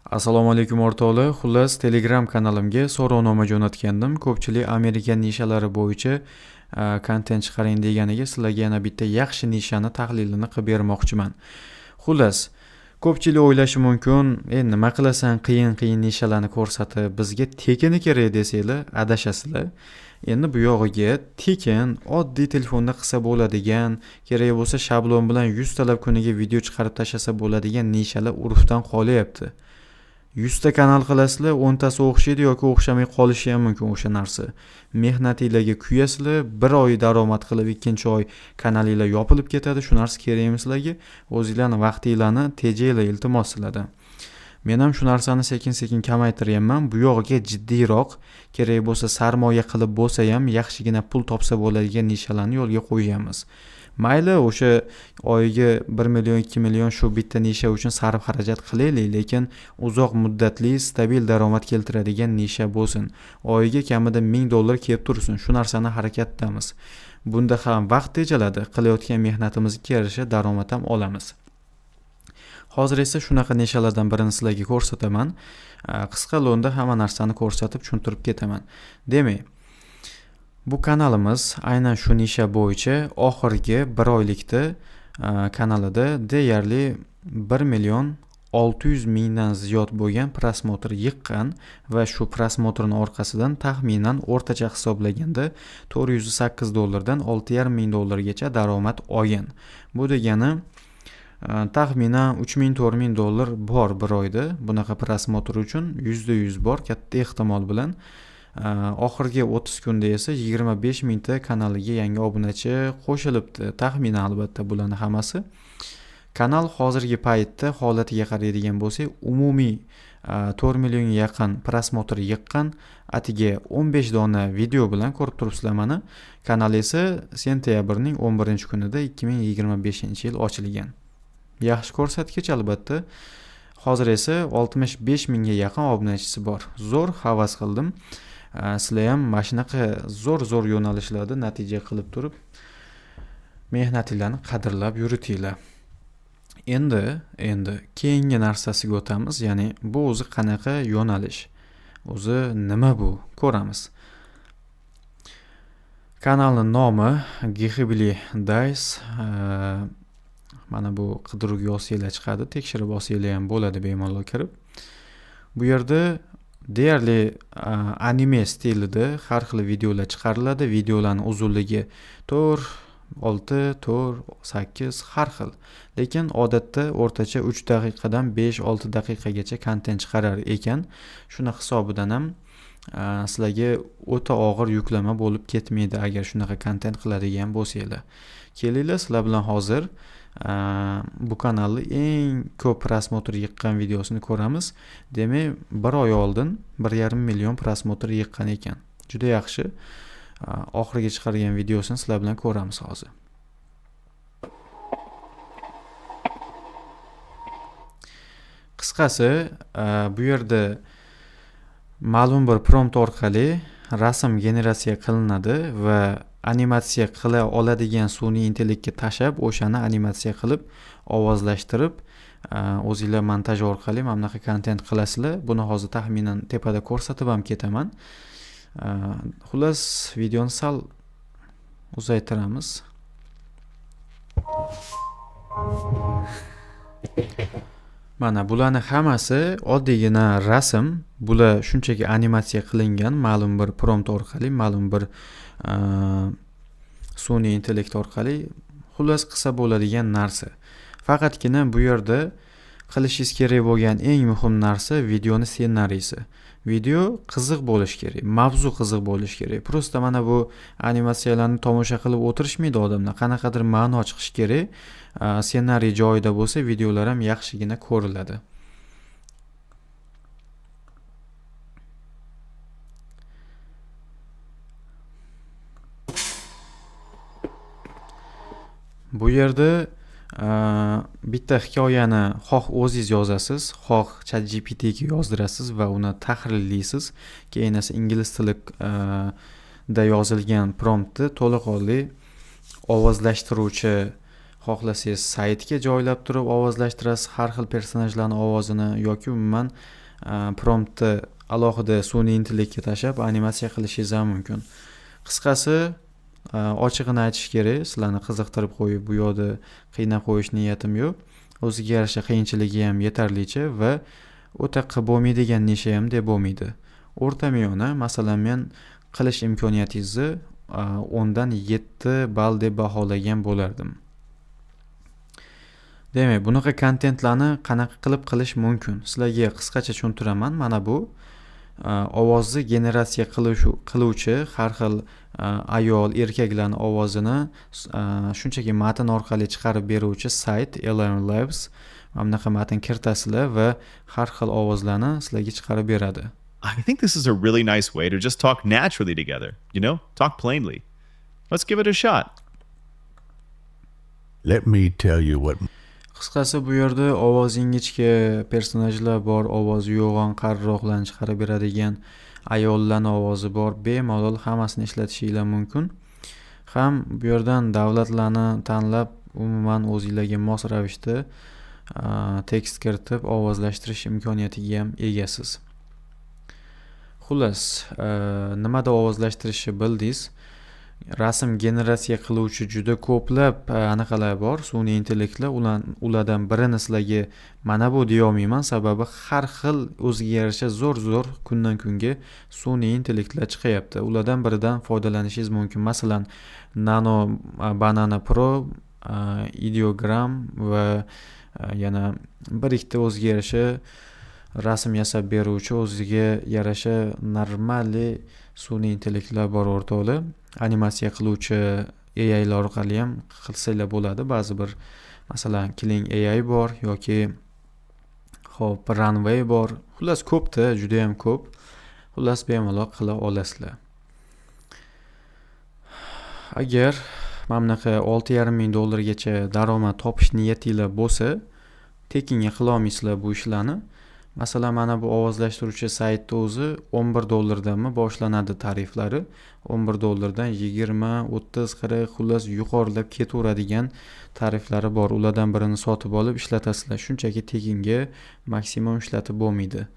Assalomu alaykum o'rtoqlar. Xullas, Telegram kanalimga so'rovnoma jo'natgandim. Ko'pchilik Amerika nishalari bo'yicha kontent chiqaring deganiga sizlarga yana bitta yaxshi nishani tahlilini qilib bermoqchiman. Xullas, ko'pchilik o'ylashi mumkin, nima qilasan qiyin-qiyin nishalarni ko'rsatib, bizga tekini kerak desanglar, adashasizlar. Endi bu yog'iga tekin, oddiy telefonda qilsa bo'ladigan, kerak bo'lsa shablon bilan 100 talab kuniga video chiqarib tashlasa bo'ladigan nishalar urfdan qolyapti. 100 ta kanal qilasizlar, 10 tasi o'xshaydi yoki o'xshamay qolishi ham mumkin o'sha narsa. Mehnatinglarga kuyasizlar, bir oy daromad qilib, ikkinchi oy kanalinglar yopilib ketadi. Shu narsa kerakmi sizlarga? O'zinglarni vaqtinglarni tejanglar, iltimos sizlardan. Men ham shu narsani sekin-sekin kamaytiryapman. Bu yog'iga jiddiyroq, kerak bo'lsa sarmoya qilib bo'lsa ham yaxshigina pul topsa bo'ladigan nishalarni yo'lga qo'yamiz. Mayli, o'sha oyiga 1 million, 2 million shu bitta nisha uchun sarf xarajat qilaylik, lekin uzoq muddatli stabil daromad keltiradigan nisha bo'lsin. Oyiga kamida 1000 dollar kelib tursin. Shu narsani harakatdamiz. Bunda ham vaqt tejaladi, qilayotgan mehnatimizga yarasha daromad ham olamiz. Hozir esa shunaqa nishalardan birini sizlarga ko'rsataman. Qisqa lo'nda hamma narsani ko'rsatib tushuntirib ketaman. Demak, bu kanalimiz aynan shu nisha bo'yicha oxirgi bir oylikda kanalida deyarli 1 million 600 mingdan ziyod bo'lgan prosmotr yiqqan va shu prosmotrning orqasidan taxminan o'rtacha hisoblaganda 408 dollardan 6,5 ming dollargacha daromad olgan. Bu degani taxminan 3000-4000 dollar bor bir oyda bunaqa prosmotr uchun 100% bor katta ehtimol bilan. Oxirgi 30 kunda esa 25 mingta kanaliga yangi obunachi qo'shilibdi. Taxminan albatta bularning hammasi. Kanal hozirgi paytda holatiga qaraydigan bo'lsak, umumiy 4 millionga yaqin prosmotr yiqqan, atiga 15 dona video bilan ko'rib turibsizlar mana. Kanal esa sentyabrning 11-kunida 2025-yil ochilgan. Yaxshi ko'rsatkich albatta. Hozir esa 65 mingga yaqin obunachisi bor. Zo'r havas qildim. Sizlar ham mana shunaqa zo'r-zo'r yo'nalishlarda natija qilib turib, mehnatinglarni qadrlab yuritinglar. Endi keyingi narsasiga o'tamiz, ya'ni bu o'zi qanaqa yo'nalish? O'zi nima bu? Ko'ramiz. Kanalning nomi Ghibli Dice. Mana bu qidiruvga yozsanglar chiqadi, tekshirib olsanglar ham bo'ladi bemalol kirib. Bu yerda deyarli anime stilida har xil videolar chiqariladi. Videolarning uzunligi 4, 6, 4, 8 har xil. Lekin odatda o'rtacha 3 daqiqadan 5-6 daqiqagacha kontent chiqarar ekan. Shuni hisobidan ham sizlarga o'ta og'ir yuklama bo'lib ketmaydi agar shunaqa kontent qiladigan bo'lsanglar. Kelinglar, sizlar bilan hozir bu kanalni eng ko'p prosmotr yiqqan videosini ko'ramiz. Demak, bir oy oldin 1,5 million prosmotr yiqqan ekan. Juda yaxshi. Oxirgi chiqargan videosini sizlar bilan ko'ramiz hozir. Qisqasi, bu yerda ma'lum bir prompt orqali rasm generatsiya qilinadi va animatsiya qila oladigan sun'iy intellektga tashab, o'shani animatsiya qilib, ovozlashtirib, o'zinglar montaj orqali mana bunaqa kontent qilasizlar. Buni hozir taxminan tepada ko'rsatib ham ketaman. Xullas, videoni sal uzaytiramiz. Mana bularning hammasi oddiygina rasm. Bular shunchaki animatsiya qilingan ma'lum bir prompt orqali, ma'lum bir sun'iy intellekt orqali, xullas qilsa bo'ladigan narsa. Faqatgina bu yerda qilishingiz kerak bo'lgan eng muhim narsa videoni ssenariysi. Video qiziq bo'lishi kerak, mavzu qiziq bo'lishi kerak. Prosta mana bu animatsiyalarni tomosha qilib o'tirishmaydi odamlar. Qanaqadir ma'no chiqishi kerak. Ssenariy joyida bo'lsa, videolar ham yaxshigina ko'riladi. Bu yerda bitta hikoyani xoh o'zingiz yozasiz, xoh ChatGPT ga yozdirasiz va uni tahrirlaysiz. Keyin esa ingliz tilida yozilgan promptni to'laqonli ovozlashtiruvchi Xohlasangiz, saytga joylab turib ovozlashtirasiz har xil personajlarni ovozini yoki umuman promptni alohida sun'iy intellektga tashlab animatsiya qilishingiz ham mumkin. Qisqasi, ochig'ini aytish kerak, sizlarni qiziqtirib qo'yib, bu yoqda qiynab qo'yish niyatim yo'q. O'ziga yarasha qiyinchiligi ham yetarlicha va o'ta qilib bo'lmaydigan nisha ham deb bo'lmaydi. O'rtamiyona, masalan, men qilish imkoniyatingizni 10 dan 7 ball deb baholagan bo'lardim. Demak, bunaqa kontentlarni qanaqa qilib qilish mumkin? Sizlarga qisqacha tushuntiraman. Mana bu ovozni generatsiya qiluvchi har xil ayol, erkaklarni ovozini shunchaki matn orqali chiqarib beruvchi sayt Eleven Labs. Mana bunaqa matn kiritasizlar va har xil ovozlarni sizlarga chiqarib beradi. I think this is a really nice way to just talk naturally together, talk plainly. Let's give it a shot. Let me tell you what Qisqasi, bu yerda ovozi ingichka personajlar bor, ovozi yo'g'on, qariroqlarni chiqarib beradigan ayollarni ovozi bor. Bemalol hammasini ishlatishinglar mumkin. Ham bu yerdan davlatlarni tanlab, umuman o'zinglarga mos ravishda tekst kiritib ovozlashtirish imkoniyatiga ham egasiz. Xullas, nimada ovozlashtirishni bildingiz. Rasm generatsiya qiluvchi juda ko'plab anaqalar bor, sun'iy intellektlar. Ulardan birini sizlarga mana bu deyolmayman, sababi har xil o'ziga yarasha zo'r zo'r kundan kunga sun'iy intellektlar chiqyapti. Ulardan biridan foydalanishingiz mumkin. Masalan, Nano Banana Pro, Ideogram va yana bir ikkita o'ziga yarasha rasm yasab beruvchi, o'ziga yarasha нормальный sun'iy intellektlar bor, o'rtoqlar. Animatsiya qiluvchi AIlar orqali ham qilsanglar bo'ladi. Ba'zi bir, masalan, Kling AI bor yoki, xo'p, Runway bor. Xullas, ko'pda, judayam ko'p. Xullas, bemalol qila olasizlar. Agar mana bunaqa 6500 dollargacha daromad topish niyatinglar bo'lsa, tekinga qilolmaysizlar bu ishlarni. Masalan, mana bu ovozlashtiruvchi saytni o'zi 11 dollardanmi boshlanadi tariflari. 11 dollardan 20, 30, 40, xullas, yuqorilab ketaveradigan tariflari bor. Ulardan birini sotib olib ishlatasizlar. Shunchaki tekinga maksimum ishlatib bo'lmaydi.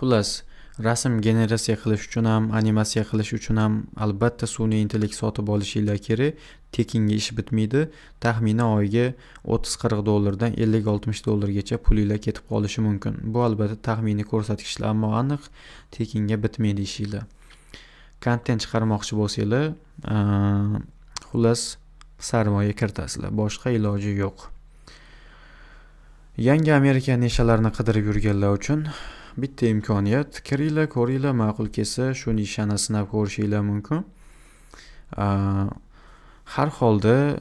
Xullas, rasm generatsiya qilish uchun ham, animatsiya qilish uchun ham albatta sun'iy intellekt sotib olishinglar kerak. Tekinga ish bitmaydi. Taxminan oyiga 30-40 dollardan 50-60 dollargacha pulinglar ketib qolishi mumkin. Bu albatta taxminiy ko'rsatkichlar, ammo aniq tekinga bitmaydi ishinglar. Kontent chiqarmoqchi bo'lsanglar, xullas, sarmoya kiritasizlar. Boshqa iloji yo'q. Yangi Amerika nishalarini qidirib yurganlar uchun bitta imkoniyat. Kiringlar, ko'ringlar, ma'qul kelsa, shu nishani sinab ko'rishinglar mumkin. Har holda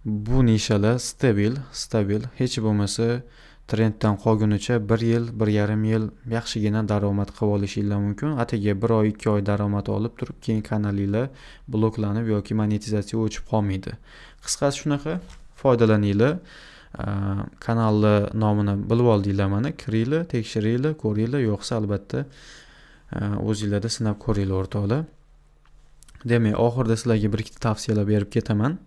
bu nishalar stabil, stabil. Hech bo'lmasa trenddan qolgunicha 1 yil, 1,5 yil yaxshigina daromad qilib olishinglar mumkin. Atigi 1 oy, 2 oy daromad olib turib, keyin kanalinglar bloklanib yoki monetizatsiya o'chib qolmaydi. Qisqasi shunaqa, foydalaninglar. Kanalni nomini bilib oldinglar mana, kiringlar, tekshiringlar, ko'ringlar, yo'qsa albatta o'zinglarda sinab ko'ringlar, o'rtoqlar. Demak, oxirida sizlarga bir ikkita tavsiyalar berib ketaman.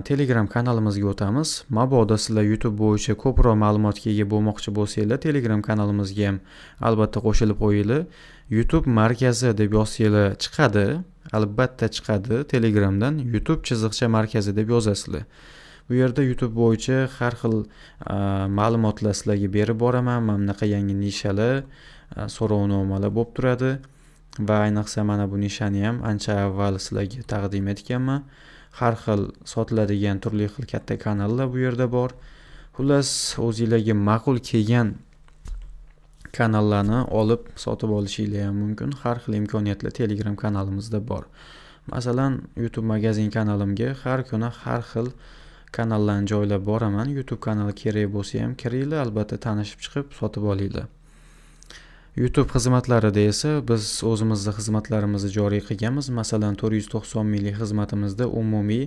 Telegram kanalimizga o'tamiz. Mabodo sizlar YouTube bo'yicha ko'proq ma'lumotga ega bo'lmoqchi bo'lsanglar, Telegram kanalimizga ham albatta qo'shilib qo'yinglar. YouTube markazi deb yozsanglar chiqadi, albatta chiqadi. Telegramdan YouTube chiziqcha markazi deb yozasizlar. Bu yerda YouTube bo'yicha har xil ma'lumotlar sizlarga berib boraman. Mana bunaqa yangi nishalar, so'rovnomalar bo'lib turadi va ayniqsa mana bu nishani ham ancha avval sizlarga taqdim etganman. Har xil sotiladigan turli xil katta kanallar bu yerda bor. Xullas, o'zinglarga ma'qul kelgan kanallarni olib sotib olishinglar ham mumkin. Har xil imkoniyatlar Telegram kanalimizda bor. Masalan, YouTube magazin kanalimga har kuni har xil kanallarni joylab boraman. YouTube kanali kerak bo'lsa ham kiringlar, albatta tanishib chiqib sotib olinglar. YouTube xizmatlarida esa biz o'zimizni xizmatlarimizni joriy qilganmiz. Masalan, 490 minglik xizmatimizda umumiy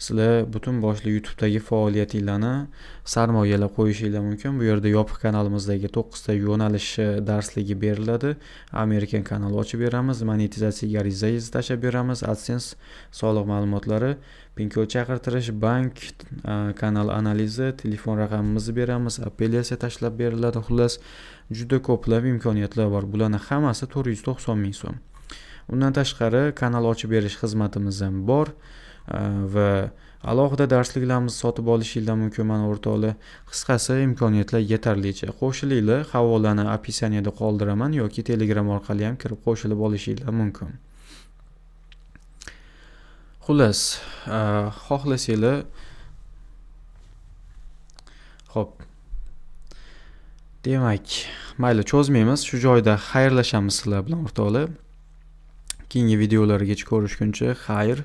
sizlar butun boshli YouTubedagi faoliyatinglarni sarmoyalab qo'yishinglar mumkin. Bu yerda yopiq kanalimizdagi 9 ta yo'nalish darsligi beriladi. Amerikan kanali ochib beramiz, monetizatsiyaga arizangizni tashlab beramiz, AdSense, soliq ma'lumotlari. Pin kod chaqirtirish, bank, kanal analizi, telefon raqamimizni beramiz, apellyatsiya tashlab beriladi. Xullas, juda ko'plab imkoniyatlar bor. Bularni hammasi 490 ming so'm. Undan tashqari kanal ochib berish xizmatimiz ham bor va alohida darsliklarimizni sotib olishinglar mumkin, mana, o'rtoqlar. Qisqasi, imkoniyatlar yetarlicha. Qo'shilinglar, havolani описание da qoldiraman yoki Telegram orqali ham kirib qo'shilib olishinglar mumkin. Xullas, xohlasanglar. Xo'p. Demak, mayli, cho'zmaymiz. Shu joyda xayrlashamiz sizlar bilan, o'rtoqlar. Keyingi videolargacha ko'rishguncha xayr.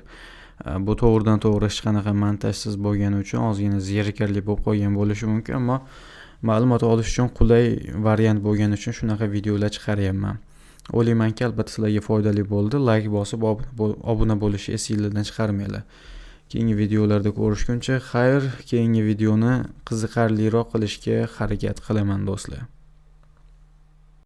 Bu to'g'ridan to'g'ri, hech qanaqa montajsiz bo'lgani uchun ozgina zerikarli bo'lib qolgan bo'lishi mumkin, ammo ma'lumot olish uchun qulay variant bo'lgani uchun shunaqa videolar chiqaryapman. O'ylaymanki, albatta sizlarga foydali bo'ldi. Layk bosib, obuna bo'lishni esinglardan chiqarmanglar. Keyingi videolarda ko'rishguncha xayr. Keyingi videoni qiziqarliroq qilishga harakat qilaman, do'stlar.